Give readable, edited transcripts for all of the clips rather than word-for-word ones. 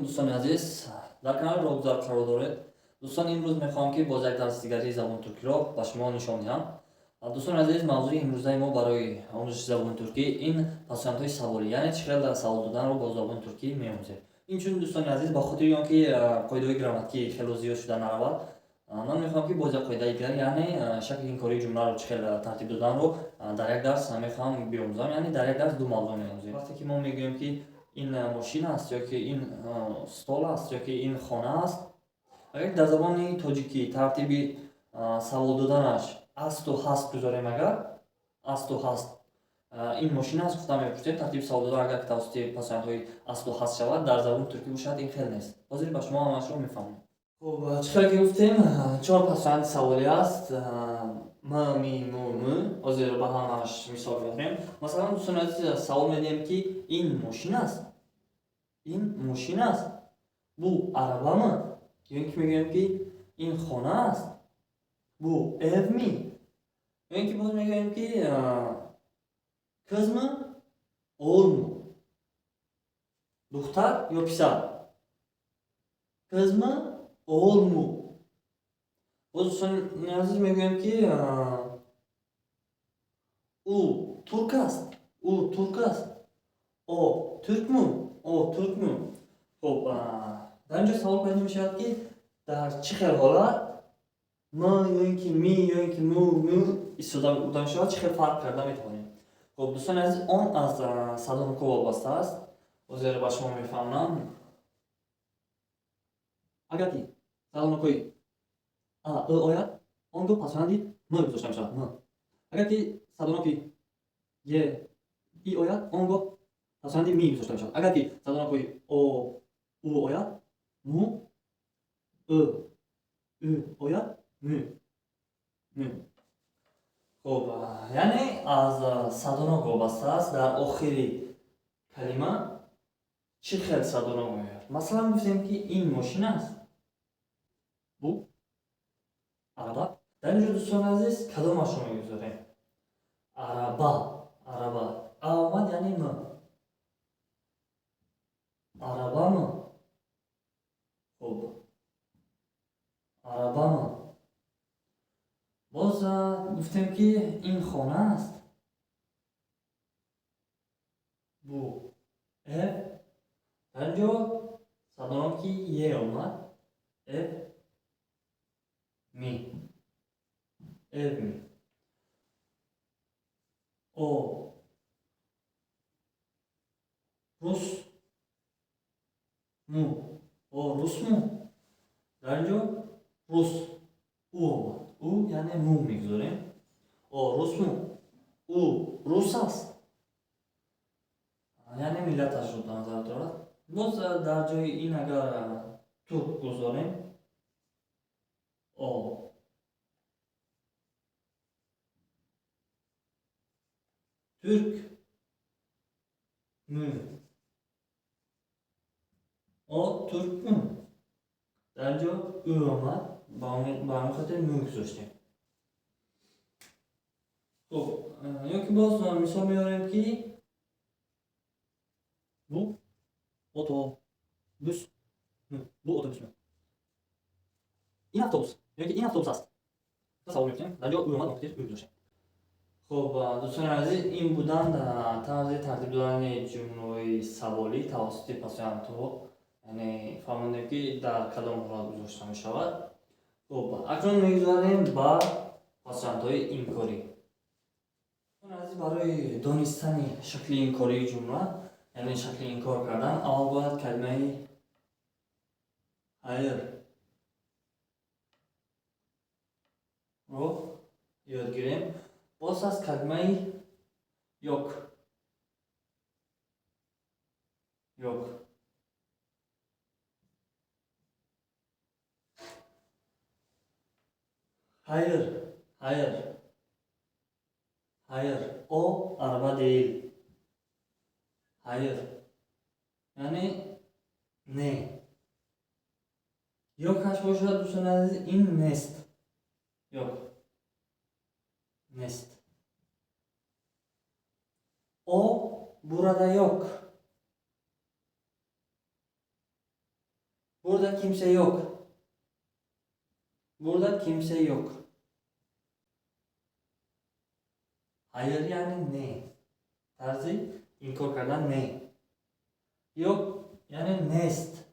Дӯстони азиз, дар канали Роҳгузар қарор доред. Дӯстон, имрӯз мехоҳам, ки боз як дарси дигари забони туркиро ба шумо нишон диҳам. Дӯстони азиз, мавзӯи имрӯзаи мо барои омӯзиши забони туркӣ ин пасвандҳои саволӣ, яъне чӣ хел савол доданро бо забони туркӣ меомӯзем. Инчунин, дӯстони азиз, ба хотири он ки қоидаҳои грамматикӣ хело зиёд шуда наравад, ман мехоҳам, ки боз як қоидаи дигар, яъне шакли инкории ҷумларо чӣ хел тартиб доданро дар як дарс мехоҳам биомӯзам. Яъне дар як дарс ду мавзӯъ меомӯзем. Вақте ки мо мегӯем, ки ин мошин аст ё ки ин стол аст ё ки ин хона аст, агар дар забони тоҷикӣ тартиби савол доданаш асту ҳаст гузорем, агар асту ҳаст, ин мошин аст гуфта мепурсем, тартиби савол додан агар тавассути пасвандҳои асту ҳаст шавад, дар забони туркӣ бошад, ин хел нест. Ҳозир ба шумо ҳамаашро мефаҳмонам. Хуб, чӣ хел ки гуфтем, чор пасванди саволӣ аст: м, ми, му, мӯ. Ҳозир ба ҳамааш мисол меорем. Масалан, дӯстони азиз, савол медиҳем, ки ин мошин аст, ин мошин аст, bu araba mı, ё ин ки мегӯем, ки ин хона аст, bu ev mi, ё ин ки боз мегӯем, ки kız mı, oğul mu, духтар ё писар, kız mı, oğul mu. Боз, дӯстони азиз, мегӯем, ки ӯ турк аст, ӯ турк аст, o Türk mü, o Türk mü. Хуб, дар ин ҷо савол пайдо мешавад, ки дар чӣ хел ҳолат м ё ин ки ми ё ин ки му, мӯ истифода бурда мешавад, чӣ хел фарқ карда метавонем. Хуб, дӯстони азиз, он аз садоноко вобаста аст. Ҳозир ба шумо мефаҳмонам. Агар ки садонокои а, ы ояд, он гоҳ пасванди м гузошта мешавад, м. Агар ки садоноки е, и ояд, он гоҳ пасванди ми гузошта мешавад. Агар ки садонокои о, у ояд, му, ы, ӯ ояд, мӯ, мӯ. Хуб, яъне аз садонок вобаста аст, дар охири калима чӣ хел садонок меояд. Масалан, гуфтем, ки ин мошин аст, bu araba. Дар ин ҷо, дӯстони азиз, кадомашро мегузорем? Araba, araba, а омад, яъне м, araba mı. Хуб, araba mı. Боз гуфтем, ки ин хона аст, bu ev. Дар ин ҷо садоноки е омад, ev mi, ev mi. O rus mu, o rus mu. Дар ин ҷо рус, у омад, у, яъне му мегузорем. O rus mu, ӯ рус аст, яъне миллаташро дар назар дорад. Боз дар ҷои ин агар турк гузорем, о Türk mü, o Türk mü. Дар ин ҷо ӯ омад, ба ҳамин хотир мӯ гузоштем. Хуб, ё ки боз мисол меорем, ки bu otobüs mü, bu otobüs mü, ин автобус ё ки ин автобус аст, савол мекунем, дар ҷо ӯ омад, ба хотир ӯ гузоштем. Хуб, дӯстони азиз, ин буданд тарзи тартиб додани ҷумлаҳои саволӣ тавассути пасвандҳо, яъне фаҳмондем, ки дар кадом ҳолат гузошта мешавад. Хуб, акнун мегузарем ба пасвандҳои инкорӣ. Азиз, барои донистани шакли инкории ҷумла, яъне шакли инкор кардан, аввал бояд калимаи hayır ро ёд гирем. Боз аз калимаи yok, yok. Hayır, hayır, hayır, o araba değil. Hayır, яъне не. Yok аш бошад, дӯстони азиз, ин нест, yok, нест. O burada yok. Burada kimse yok. Burada kimse yok. Hayır яъне не. Тарзи инкор кардан не. Yok яъне нест.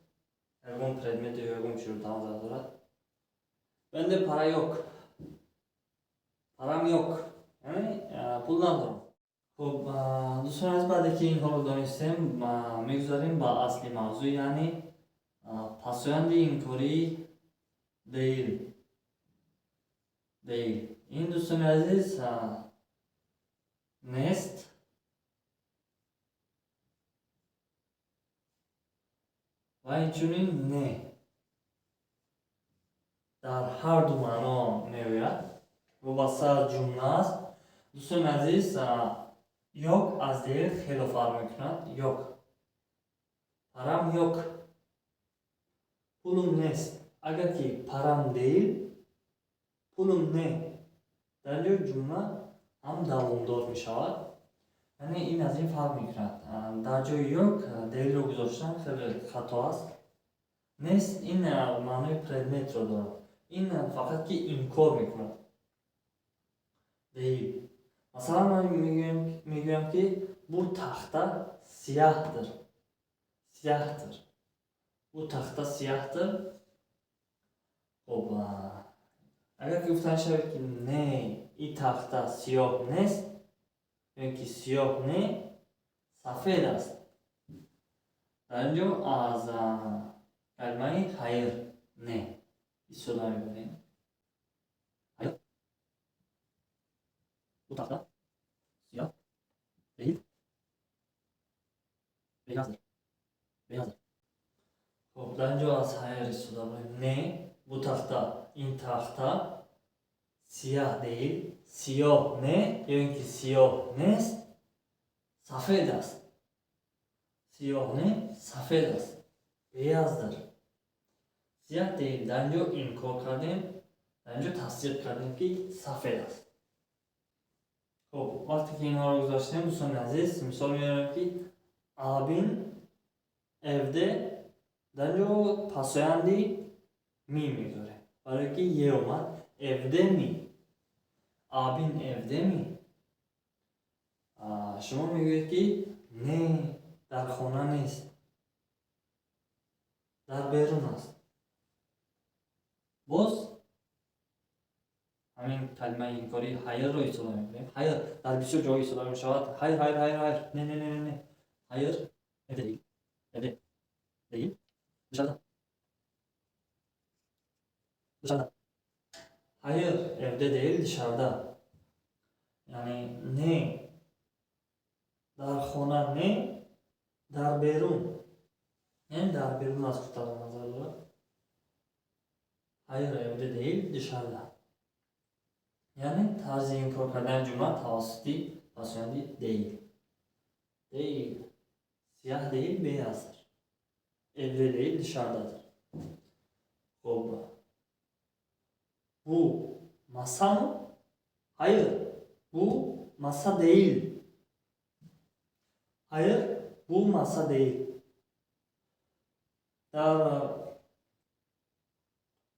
Ягон предмет ё ягон чизро дар назар дорад. Bende para yok. Param yok. Яъне пул надорам. Хуб, дӯстони азиз, баъде ки инҳоро донистем, мегузарем ба асли мавзӯъ, яъне пасоянди инкории değil. Değil. Ин, дӯстони азиз, нест ва инчунин не дар ҳар ду маъно меояд, вобаста аз ҷумла аст. Дӯстони азиз, yok аз değil хело фарқ мекунад. Yok. Param yok. Пулум нест. Агар ки param değil, пулум не. Дар ин ҷо ҷумла ҳам давомдор мешавад. Яъне ин аз ин фарқ мекунад. Дар ҷои yok değilро гузоштан хеле хато аст. Нест ин маънои предметро дорад. Ин фақат ки инкор мекунад. Değil. Масалан, ман мегӯям ки bu taxta siyahdır. Siyahdır. Bu taxta siyahdır. Хуб, агар ки гуфта шавад ки не, ин тахта сиёҳ нест, ё ки сиёҳ не, сафед аст. Дар ин ҷо аз калимаи hayır не истифода мебарем. Hayır. Bu taxta siyah değil, beyazdır. Beyazdır. Хуб, дар ин ҷо аз hayır истифода барем. Не, bu taxta, ин тахта siyah değil, сиёҳ не, ё ин ки сиёҳ нест, сафед аст. Сиёҳ не, сафед аст. Beyazdır. Siyah değil, дар ин ҷо инкор кардем, дар ин ҷо тасдиқ кардем ки сафед аст. Хуб, вақте ки инҳоро гузаштем, дӯстони азиз, мисол меорем ки abin evde, дар ин ҷо пасоянди mi мегузорем. Барое ки е омад, evde mi? Abin evde mi? Шумо мегӯед ки не, дар хона нест, дар берун аст. Боз ҳамин калимаи инкории hayırро истифода мекунем. Hayır дар бисёр ҷоҳо истифода мешавад. Hayır, hayır, hayır, hayır. Не, не, не, не, не. Hayır evde değil. Evde değil. Dışarıda. Dışarıda. Hayır, evde değil, dışarıda. Яъне не, дар хона не, дар берун. Яъне дар берун аст гуфта дар назар дорад. Hayır, evde değil, dışarıda. Яъне тарзи инкор кардани ҷумла тавассути пасоянди değil. Değil. Siyah değil, beyazdır. Evde değil, dışarıdadır. Хуб. Bu masa mı? Hayır, bu masa değil. Hayır, bu masa değil. Дар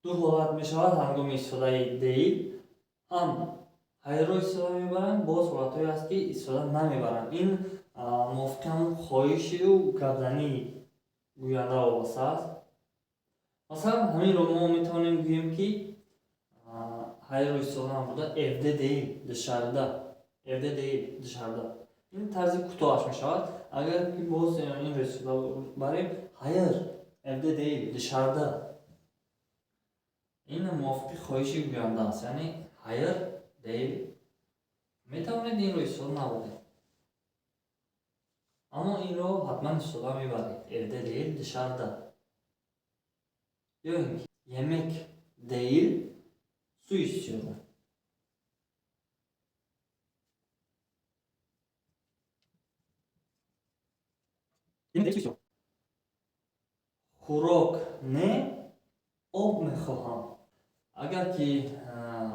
ду ҳолат мешавад ҳангоми истифодаи değil. Ҳам hayırро истифода мебаранд, боз ҳолатҳое ҳаст ки истифода намебаранд. Ин мувофиқи ҳамон хоҳишию гапзании гӯянда вобаста аст. Масалан, ҳаминро мо метавонем гӯем ки hayırро истифода набуда evde değil, dışarıda. Evde değil, dışarıda. Ин тарзи кӯтоҳаш мешавад. Агар ки боз инро истифода барем, hayır, evde değil, dışarıda. Ин мувофиқи хоҳиши гӯянда аст. Яъне hayır değil. Метавонед инро истифода набаред. Аммо инро ҳатман истифода мебаред. Evde değil, dışarıda. Ё ин ки yemek değil, su istiyorum. Yemek değil, su istiyorum. Хӯрок не, об мехоҳам. Агар ки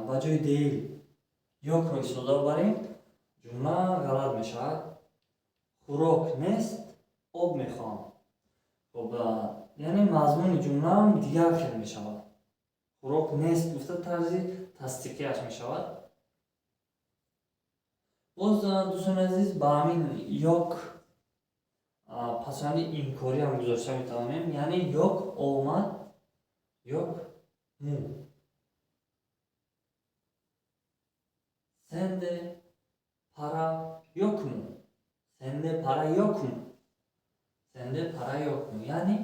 ба ҷои değil yokро истифода барем, ҷумла ғалат мешавад. Хӯрок нест, об мехоҳам. Хуб, Яъне мазмуни ҷумлаам дигар хел мешавад. Хӯрок нест гуфта тарзи тасдиқияш мешавад. Боз, дӯстони азиз, ба ҳамин yok пасванди инкориам гузошта метавонем, яъне yok омад, yok mu. Sende para yok mu? Sende para yok mu? Sende para yok mu? Яъне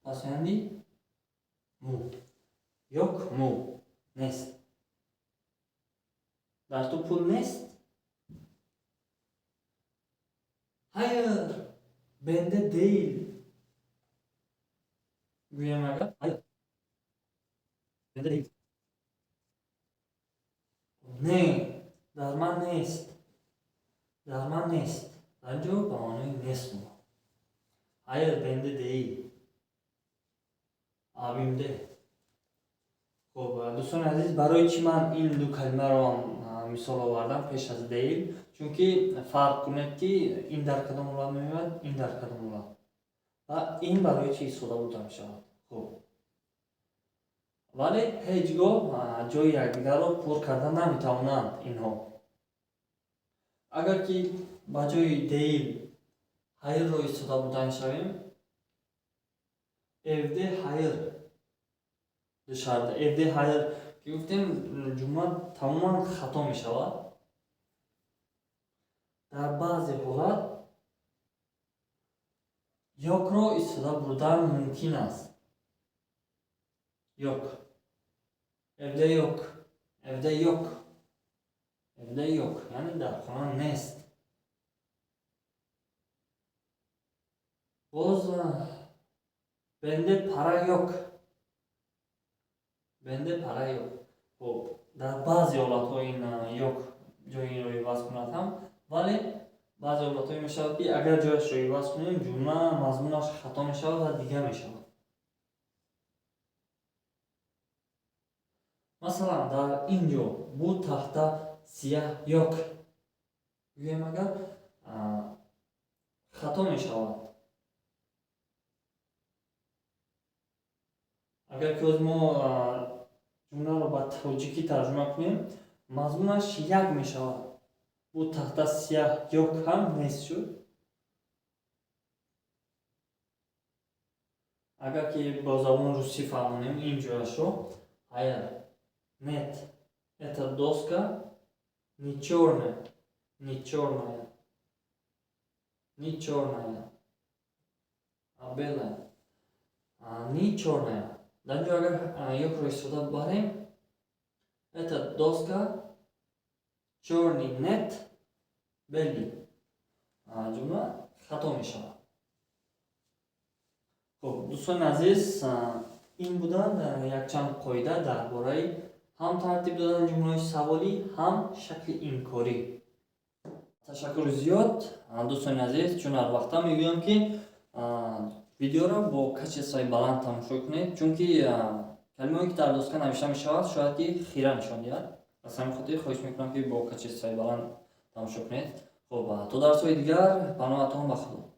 пасванди mu. Yok mu? Нест. Дар ту пул нест? Hayır, bende değil. Гӯям агар, hayır. Bende değil. Не, дар ман нест. Дар ман нест. Дар ин ҷо ба маънои нест омад. Hayır, bende değil. Abimde. Хуб, дӯстони азиз, барои чӣ ман ин ду калимаро мисол овардам пеш аз değil? Чунки фарқ кунед, ки ин дар кадом ҳолат меояд, ин дар кадом ҳолат ва ин барои чӣ истифода бурда мешавад. Хуб, вале ҳеҷ гоҳ ҷои якдигарро пур карда наметавонанд инҳо. Агар ки ба ҷои değil hayırро истифода бурда мешавем, evde hayır душарда, evde hayır ки гуфтем, ҷумла тамоман хато мешавад. Дар баъзе ҳолат yokро истифода бурдан мумкин аст. Yok. Evde yok. Evde yok. Evde yok. Яъне дар хона нест. Боз bende para yok. Bende para yok. Хуб, дар баъзе ҳолатҳо ин yok ҷои инро иваз кунад ҳам, вале баъзе ҳолатҳое мешавад, ки агар ҷояшро иваз кунем, ҷумла мазмунаш хато мешавад ва дигар мешавад. Масалан, дар ин ҷо bu tahta siyah yok гӯем агар, хато мешавад. Агар ки ҳоз мо ҷумларо ба тоҷикӣ тарҷума кунем, мазмунаш як мешавад. Bu tahta siyah yok ҳам нест шуд. Агар ки бо забони русӣ фаҳмонем ин ҷояшро, hayır, нет, эта доска не чёрная, не чёрная, не чёрная, а белая, не чёрная. Дар ин ҷо агар yokро истифода барем, эта доска чёрный нет, белый, ҷумла хато мешавад. Хуб, дӯстони азиз, ин буданд якчанд қоида дар бораи ҳам тартиб додани ҷумлаҳои саволӣ, ҳам шакли инкорӣ. Ташаккури зиёд, дӯстони азиз, чун ҳар вақта мегӯям, ки видеоро бо качествои баланд тамошо кунед, чунки калимаое ки дар доска навишта мешавад, шояд ки хира нишон диҳад. Аз ҳамин хотир хоҳиш мекунам, ки бо качествои баланд тамошо кунед. Хуб, то дарсҳои дигар, паноҳатон ба Худо.